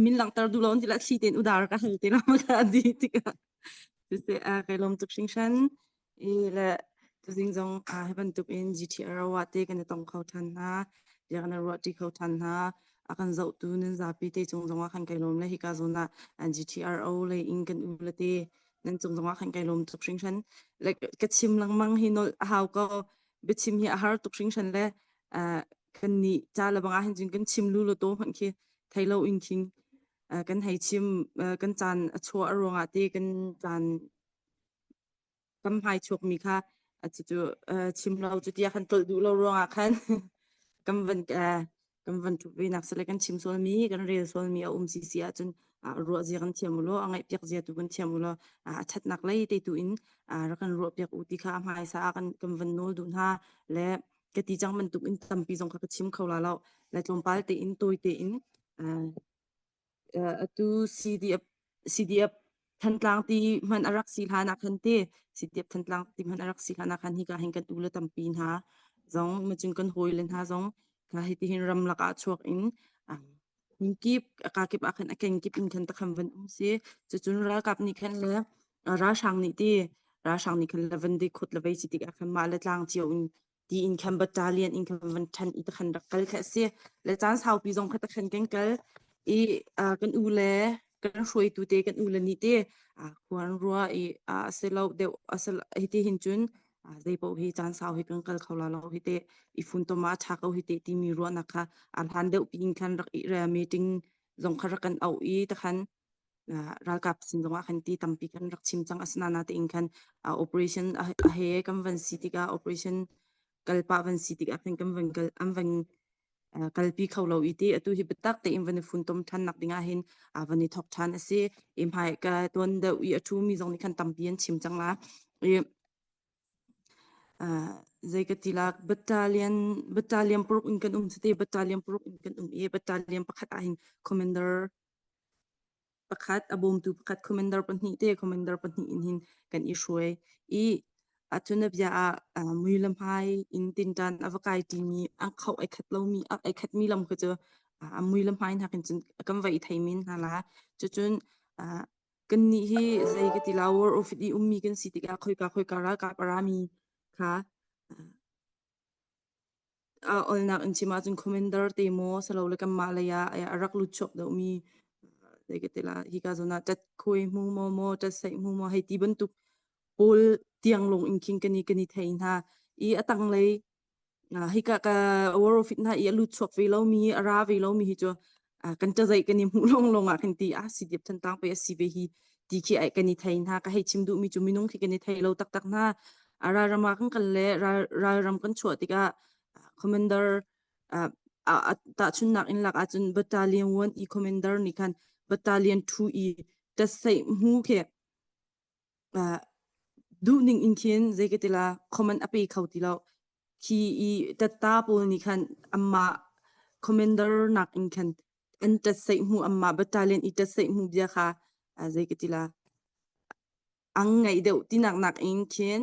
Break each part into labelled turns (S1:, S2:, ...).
S1: Min langhter duh lo an ti la thli tein udar ka hal te la ma ka di tikah siseh a kai lawm tuk hringhran i le tuzing zong hi bantuk in GTR wa te kan i tong kho than hna bia kan i ruah ṭi kho than hna a kan zohtu nan zapi te cung zong ah khan kai lawm le hika zawn ah GTRO lei in kan u le te nan cung zong ah khan kai lawm tuk hringhran le ka chim lengmang hi nolh a hau ko biachim hi a har tuk hringhran le kan nih ca le bang ah hin cun kan chim lu lo to hmanh khi thei lo in khin kan hei chim kan caan a chuah ruangah te kan caan kan hmai chuakmi kha cucu chim lo cu tiah kan tlolh duh lo ruangah khan kan van kan van ṭhup ve nak sile kan chim sualmi kan rel sualmi a um si si ahcun ruah zia kan thiam u law a ngaihpiak zia tu kan thiam u law a ṭhatnak lei te tu in rak kan ruah piak u ti kha a hmaisa ah kan kan van nawl duh hna le ka ti cang bantuk in tampi zong kha ka chim kho la lo le tlawmpal tein tawi tein atu CDF CDF Thantlang ti hman a rak si hlan ah khan ti CDF Thantlang ti hman a rak si hlan ah khan hika hin kan u le tampi hna zong macun kan hawi le hna zong kha hiti hin ramlak ah chuak in hmunkip ka kip ah khan a kenkip in khan takhan van um si cucun ralkap nih khan le ralhrang nih ti ralhrang nih khan le van di khut le vei si tikah khan mah le tlang cio in ti in khan battalion in khan van ṭhan i takhan rak kal kha a si le caan saupi zong kha takhan kan kal i kan u le kan hruaitu te kan u le nih te khua an rua i a si lo deuh a si hiti hin cun zei paoh hi caan sau hi kan kal kho la lo hi te i funtom ah a ṭha ko hi te timi ruahnak kha a hlan deuh piin khan rak i meeting zong kha rak kan auh i takhan ralkap sin zongah khan ti tampi kan rak chim cang asinain tein khan operation a he kan van si tikah operation kalpah van si tikah khan kan van kal an van kalpi kho lo i ti atu hi biatak tein van i funtom ṭhan nak dingah hin van i thok ṭhan a si i hmai ka tuan deuh i a ṭhumi zong nih khan tampi an chim cang la i zei ka ti lak battalion battalion paruk in kan um te battalion paruk in kan um i battalion pakhat ah hin commander pakhat a bawmtu pakhat commander pahnih te commander pahnih in hin kan i hruai i ahcun a bia ah mui le hmai in tinṭan a va kai ṭimi an khoh ai khat lomi ai khatmi lam kha cu a mui le hmai hna khin cun kan va i thei men hna la cucun kannih hi zei ka ti la war of i ummi kan si tikah khoika khoika ralkap a rami kha Olnak in chim ahcun commander te maw silole kanmah lei ah a rak lut chuak deuhmi zei ka ti la hika zawn ah ṭatkhuai hmu maw maw ṭatsaih hmu maw hei ti bantuk pawl tiang lawng in khin kan i kan i thei hna i a tanglei hika ka war of hna i a lut chuak ve lomi a ra ve lomi hi cu kan ṭazeih kan i hmuh lawnglawng ah kan ti ah si diap Thantlang pei a si ve hi ti khi ai kan i thei hna ka hei chim duhmi cu minung khi kan i thei lo taktak hna a ralram ah kan kal le ralram kan chuah tikah commander tahchunnak in lak ahcun battalion 1 i commander nih khan battalion 2 i ṭatsaih hmu khi duhning in khin zei ka ti la comment a pe kho ti lo khi i tatta pawl nih khan anmah commander nak in khan an ṭatsaih hmu anmah battalion i ṭatsaih hmu bia kha zei ka ti la ang ngaih deuh tinak nak in khin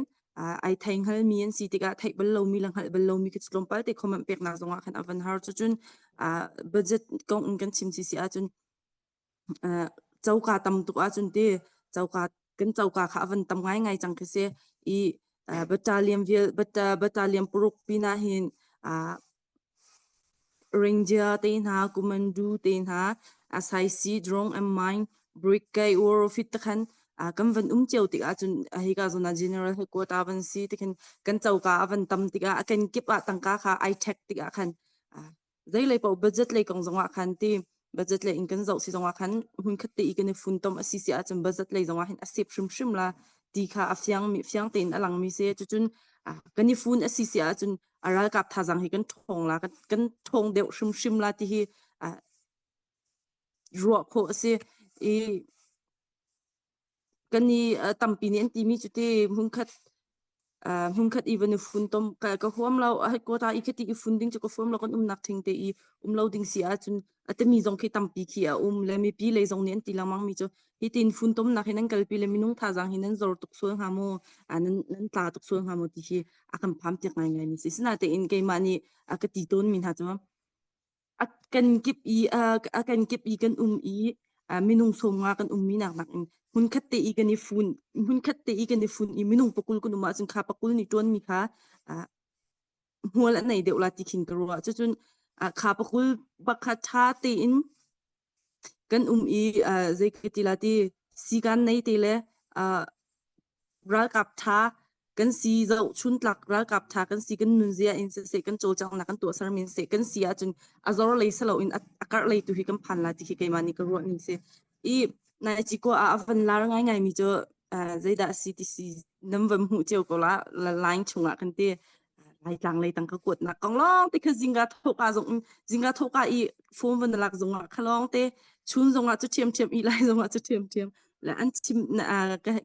S1: ai thei hngalmi an si tikah theih bal lomi le hngalh bal lomi khi tlawmpal te comment peknak zongah khan a van har cucun budget kong in kan chim si si ahcun Coka tam tuk ahcun ti coka kan coka kha a van tam ngaingai cang khi si i battalion vial battalion paruk pinah hin Ranger te hna, Kumandu te hna, Saisi, Drone and Mine, Brigade, Warfit te khan kan van um cio tik ahcun hika zawn ah General Headquarter van si tikhin kan coka a van tam tikah a kenkip ah tangka kha ai ṭhek tikah khan Zeilei paoh budget lei kong zongah khan ti budget lei in kan zoh si zongah khan hmunkhat te i kan i funtom a si si ahcun budget lei zongah hin a sep hrimhrim la ti kha a fiang mi fiang tein a lang mi si cucun kan i fun a si si ahcun a ralkap thazang hi kan ṭhawng la kan kan ṭhawng deuh hrimhrim la ti hi ruah khawh a si i Kan i tampi nih an timi cu ti hmunkhat hmunkhat i van i funtom ka, ka huam lo headquarter i khiti i fun ding cu ka huam lo kan umnak thing te i um lo ding si ahcun a timi zong khi tampi khi a um le mipi lei zong nih an ti lengmang mi cu hi tin funtomnak hi nan kalpi le minung thazaang hi nan zor tuk sual hnga maw nan nan tla tuk sual hnga maw ti hi a kan pham tiak ngaingai mi si sinatein keimah nih a ka ti tawn mi hna cu. A kan kip i a kan kip i kan um i minung 50 kan ummi nak nakin hmunkhat te i kan i fun hmunkhat te i kan i fun i minung pakul kan um ahcun kha pakul nih ṭuanmi kha hmual a nei deuh la ti khin ka ruah. Cucun kha pakul bakha ṭha tein kan um i zei ka ti la ti sikan nei te le ralkap ṭha kan si zohchuntlak ralkap ṭha kan si kan nunzia in siseh kan cawlcanghnak kan tuahsermi in siseh kan si ahcun a zor lei si loin a karh lei tu hi kan phan la ti khi keimah nih ka ruah ning si. I nai cikua ah a van lar ngaingai mi cu zeidah a si ti si nan van hmuh cio ko la line chungah kan ti Laitlang lei tang ka kuatnak kong lawng te kha zingka thoka zong zingka thoka i phone van lak zongah kha lawng te chun zongah cu ṭhiamṭhiam i lai zongah cu ṭhiamṭhiam le an chim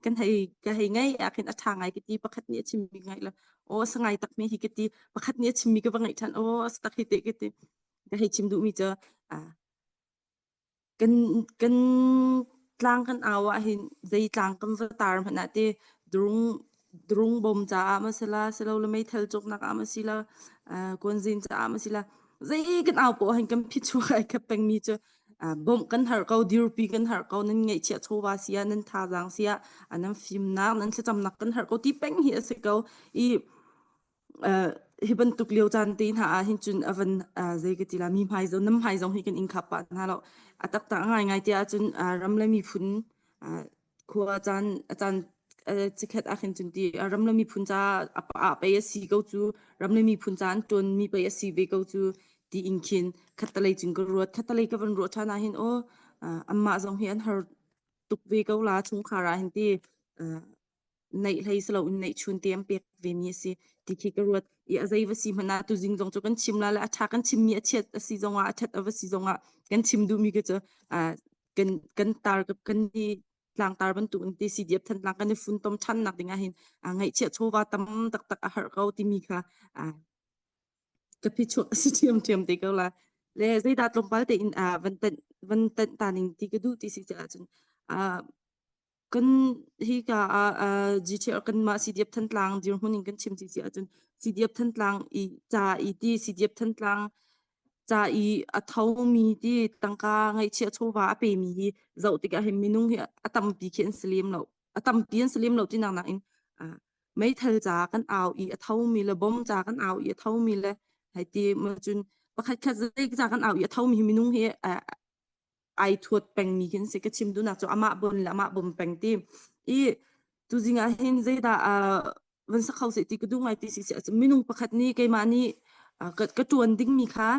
S1: kan hei ka hei ngai ah khin a ṭha ngai ka ti pakhat nih a chimmi ngai la aw sa ngai tak mi hi ka ti pakhat nih a chimmi ka va ngaih ṭhan aw sa tak hi te ka ti ka hei chim duhmi cu Kan kan tlang kan au ahhin zei tlang kan va tar hmanh ah ti durung durung bawm caah maw si la, silole meithal cawknak ah maw si la, kuanzin caah maw si la, zei kan au poah hin kan phichuak ai khat pengmi cu bawmh kan har ko, dirpi kan har ko, nan ngeihchiah chawva si ah, nan thazaang si ah, nan fimnak, nan thlacamnak kan har ko ti peng hi a si ko. I hi bantuk lio caan te hna ah hin cun a van zei ka ti la mi hmai zong nam hmai zong hi kan in khap pah hna lo. A taktak ngaingai tiah cun ram le miphun khua caan a caan chikkhat ah khin cun ti ram le miphun ca a pei a si ko cu ram le miphun ca an ṭuan mi pei a si ve ko cu ti in khin khattelei cun ka ruat khattelei ka van ruah ṭhan ah hin aw anmah zong hi an har tuk ve ko la chungkhar ah hin ti neih hlei si loin neihchun te an pek ve mi a si ti khi ka ruat i a zei va si hmanh ah tuzing zong cu kan chim la le a ṭha kan chimmi a chiat a si zongah a ṭhat a va si zongah kan chim duhmi ka cu kan kan tar kan i tlangtar bantuk in ti CDF Thantlang kan i funtom ṭhan nak ding ah hin ngaihchiah chawva tam taktak a har ko timi kha ka phichuak a si ṭhiamṭhiam te ko la. Le zeidah tlawmpal tein van tanh van tanh ta ning ti ka duh ti si cun Kan hika ah GTR kanmah CDF Thantlang dirhmun in kan chim ci ahcun CDF Thantlang i ca i ti CDF Thantlang ca i a thomi ti tangka ngaihchiah chawva a pemi hi zoh tikah hin minung hi a tampi khi an si lem lo. A tampi an si lem lo tinak nakin meithal ca kan au i a thomi le bom ca kan au i a thomi le hei ti ma cun pakhat khat zei ca kan au i a thomi hi minung hi ai thuat pengmi khin si ka chim duhnak cu amah bon le amah bom peng ti i tuzing ah hin zeidah van sak kho seh ti ka duh ngai ti si si minung pakhat nih keimah nih ka, ka tuan dingmi kha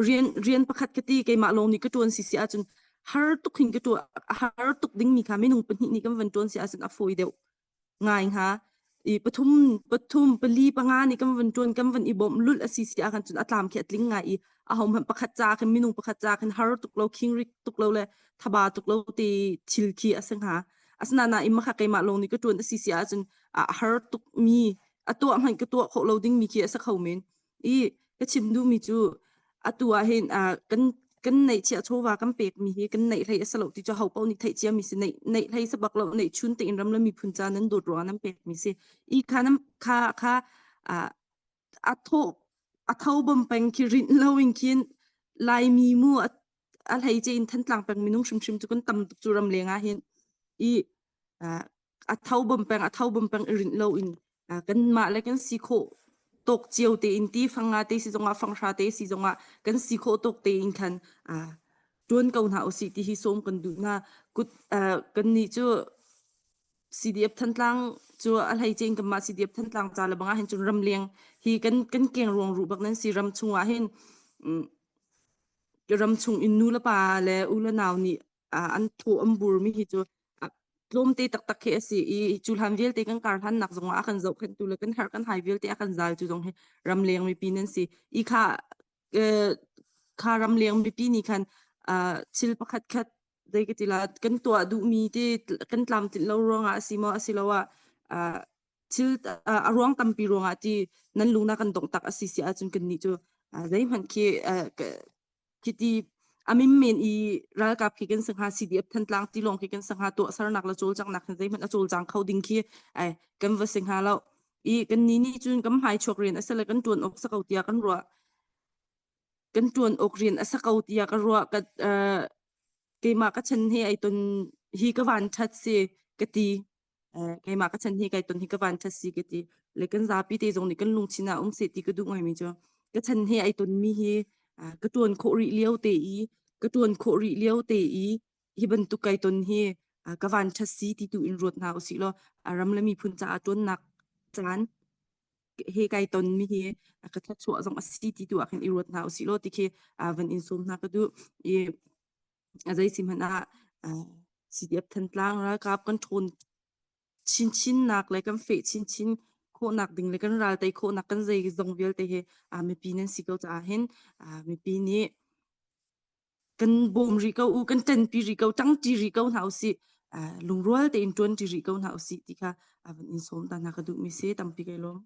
S1: rian rian pakhat ka ti keimah lawng nih ka tuan si si ahcun har tuk hin ka tuan har tuk dingmi kha minung pahnih nih kan van tuan si ahcun a fawi deuh ngai hnga. I pathum pathum pali panga nih kan van ṭuan kan van i bawmh lulh a si si ahkhan cun a tlam khi a tling ngai i ahohmanh pakhat ca khin minung pakhat ca khin har tuk lo khingrik tuk lo le thaba tuk lo ti thil khi a si hnga. Asinain nain makha keimah lawng nih ka ṭuan a si si ahcun a har tuk mi a tuah hmanh ka tuah khawh lo ding mi khi a si kho men. I ka chim duhmi cu atu ah hin kan kan neihchiah chawva kan pekmi hi kan neih hlei a si lo ti cu ho paoh nih theih ciami si neih neih hlei si bak lo neih chun tein ram le miphun ca nan dawt ruangah nan pekmi si i kha nan kha kha a tho a tho bom peng khi rinh lo in khin Laimi mu a hlei ce in Thantlang peng minung hrimhrim cu kan tam tuk cu ram leng ah hin i a tho bom peng a tho bom peng i rinh lo in kanmah le kan si khawh tawk cio tein ti fanga te si zongah fanghra te si zongah kan si khawh tawk tein khan ṭuan ko hna usih ti hi sawm kan duh hna kut kan nih cu CDF Thantlang cu a hlei ce in kanmah CDF Thantlang ca le bangah hin cun ramleng hi kan kan keng ruang ruh bak nan si ram chungah hin ram chung in nu le pa le u le nau nih an thaw an burmi hi cu tlawmte taktak khi a si i cu hlan vialte kan kar hlannak zongah a kan zohkhenhtu le kan herh kan hai vialte a kan zal cu zong hi ramleng mipi nan si i kha kha ramleng mipi nih khan thil pakhat khat zei ka ti la kan tuah duhmi te kan tlamtlinh lo ruangah a si maw asiloah thil a ruang tampi ruangah ti nan lung na kan dongh tak a si si ahcun kan nih cu zeihmanh khi Khiti a min men i ralkap khi kan si hnga CDF Thantlang tilawng khi kan si hnga tuahsernak le cawlcanghnak hin zeihmanh a cawlcang kho ding khi ai kan va si hnga lo i kan ni nih cun kan hmai chuak rian a si le kan tuan awk si ko tiah kan ruah. Kan ṭuan awk rian a si ko tiah ka ruah. Ka, keimah ka chan he ai ton hi ka van ṭhat si ka ti. Keimah ka chan hi kai ton hi ka van ṭhat si ka ti. Le kan zapi te zong nih kan lungthin ah um seh ti ka duh ngaimi cu ka chan he ai tonmi hi ka ṭuan khawh rih lio te i ka ṭuan khawh rih lio te i hi bantuk kai ton hi ka van ṭhat si ti tu in ruat hna usih law ram le miphun caah ṭuannak caan he kai ton mi hi ka thluachuah zong a si ti tu ah khin i ruat hna usih law ti khi van in sawm hna ka duh i a zei si hmanh ah CDF Thantlang ralkap kan ṭhawn chinchinnak le kan feh chinchin khawhnak ding le kan ral tei khawhnak kan zei zong vialte hi mipi nan si ko caah hin mipi nih kan bawm rih ko u kan ṭanpi rih ko ṭangṭi rih ko hna usih lungrual tein ṭuanṭi rih ko hna usih ti kha van in sawm ta hna ka duhmi si tampi kai lawm.